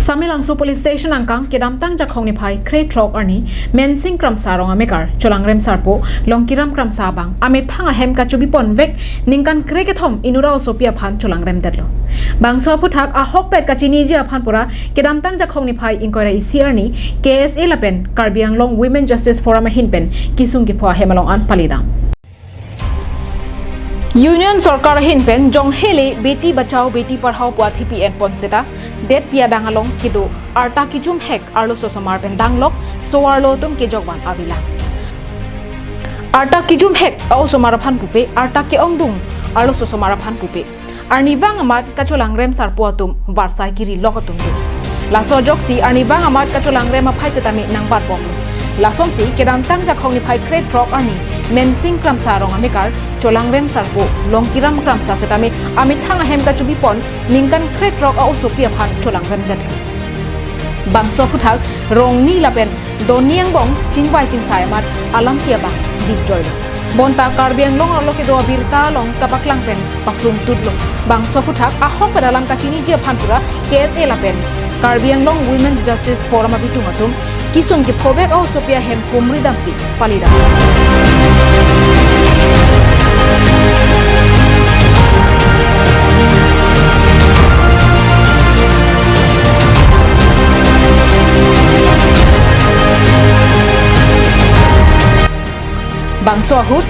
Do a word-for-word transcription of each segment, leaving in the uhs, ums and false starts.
Tamelangso Police Station angkang kedamtang Jakhong niphai krethrok arni Mensing Kramsa arong amekar Cholangrem Sarpo Longkiram Kramsa abang amethang ahem kachobi ponvek ningkan krekethom inut a-osopi aphan cholangrem detlo. Bangso aphuthak ahokpet kachiniji aphan pura kedamtang Jakhong niphai ingkoi ra isi arni K S A lapen Karbi Anglong Women Justice Forum ahin pen kisung kepho ahem along an palidam. Union Sorkar ahin pen jonghele Beti Bachao Beti Padhao pu athepi enpon seta detpi adang along kedo arta kejum hek arloso osomar pen danglok so-arlo atum kejokvan avelang. Arta kejum hek a-osomar aphan pupe, arta ke-ongdung arloso osomar aphan pupe. Arnivang amat kacholangrem sarpo atum varsai kiri lok atum do. Laso ajoksi arnivang amat kacholangrem aphai setame nangbar bomlo. Lasonsi kedamtang Jakhong niphai krethrok arni Mensing Kramsa arong amekar Cholangrem Sarpo Longkiram Kramsa setame amethang ahem kachobi pon ningkan krethrok a-osopi aphan cholangrem detlo. Bangso aphuthak rongni lapen doni angbong chingvai chingsai amat alam ke-abang dipjoilo. Bonta Karbi Anglong arlo kedo abirta along kapaklang pen paklung tutlo. Bangso aphuthak ahokpet alam kachiniji aphan pura K S A lapen Karbi Anglong Women's Justice Forum abitung atum kisung kephovek a-osopi ahem humri damsi palidam. Bangso ahut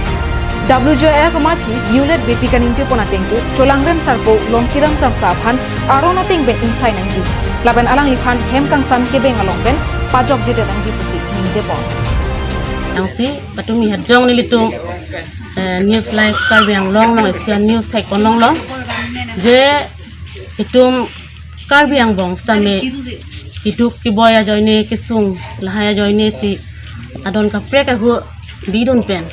W J F amat hi Yulet Bey P kaningje pon ateng ke Cholangrem Sarpo Longkiram Kramsa aphan aron ateng pen ingsai nangji lapen alangliphan hem kangsam kebeng along pen pajokjedet nangji pusi ningje pon. Nangsi patumi hajong nelitum, eh, News Live Karbi Anglong along isi a-news thek pon longlo. Je itum Karbi angbong sitame keduk keboi ajoine kesung lahai ajoine si adon kaprek ahu bidun pen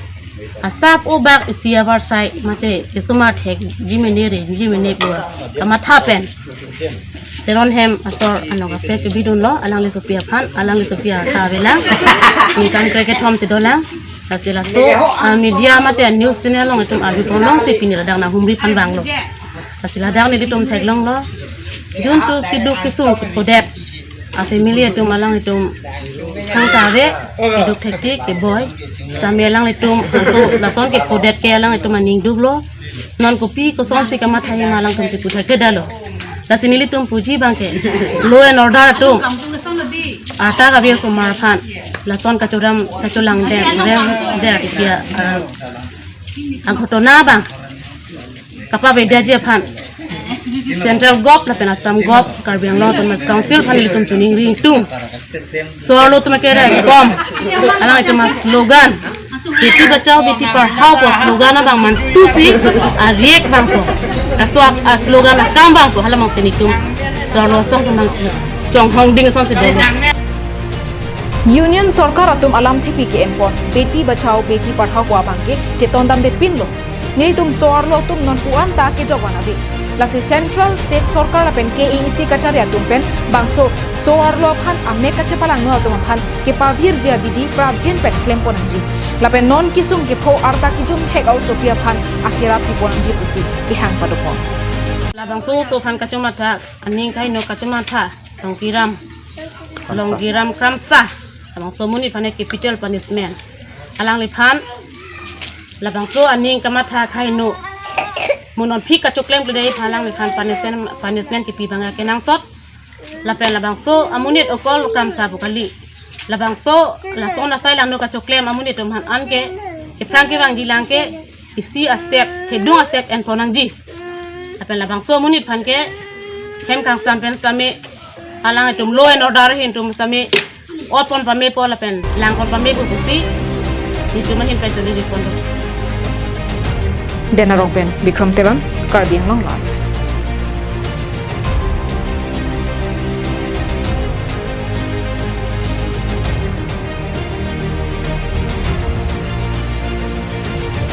asap obak isi avarsai mate kesomar thekji mene reji mene pu kamatha pen Teron hem asor anong kaprek chebidunlo, alangli sopi aphan, alangli sopi atha avelang. Ningkan krekethom si dolang. Lasi laso, ah, media mate news channel along itum abi pon longsi pini ladak nanghumri aphan vanglo. Lasi ladak nelitum theklonglo. Juntu keduk kesung kephodet a-family atum alanglitum thangta ave, keduk thektik keboi. Sitame alanglitum aso lason kephodet ke alanglitum aning duklo. Non kopi kosonsi kamatha hima alangtum chepu thekthedetlo. Lasi nelitum puji abangke law and order atum arta kave osomar aphan lason kachodam kacholangrem rem der tikia, ah, aghotona abang kapavedetji aphan Central Gov lapen Assam Gov, Karbi Anglong Autonomous Council aphan nelitum choningri ingtung. So-arlo atum akereng bom, alanglitum a-slogan, Beti Bachao Beti Padhao pu slogan abang mantusi ariek abang ko. Laso a-slogan akam abang ko, hala abangsi nelitum so-arlo asong atum abang chonghongding asonsi dolo. Union Sorkar atum alamthepi ke-enpon Beti Bachao Beti Padhao pu abangke chetondamde pinlo. Nelitum so-arlo atum non pu-an ta kejokvan ave. Lasi Central, State Sorkar lapen K A A C kachari atum pen bangso so-arlo aphan amek kachepalangno atum aphan kepavirji abidi prapjin pen klempon nangji. Lapen non kesung kepho arta kejum hek a-osopi aphan akerap pipon nangji pusi kehang padopon. Labangso oso aphan kachomatha, aning kaheno kachomatha, Longkiram, Longkiram Kramsa. Labangso amonit aphan capital punishment. Alangliphan labangso aning kamatha kaheno mo non aphi kachoklem klemkle aphan alangliphan punishment, punishment kipi abang kenangsot. Lapen labangso amonit okol Kramsa pu kali. Labangso lason asai langno kachoklem amonit atum aphan anke kephrang kevangjilang ke isi a-step, thedung a-step enpon nangji. Lapen labangso amonit aphan ke hem kangsam pen sitame alanglitum law and order ahin atum sitame otpon pamepo lapen langpon pamepo pusi nelitum ahin pen choningri ponlo. Denarong pen Bikram Teron, Karbi Anglong Live.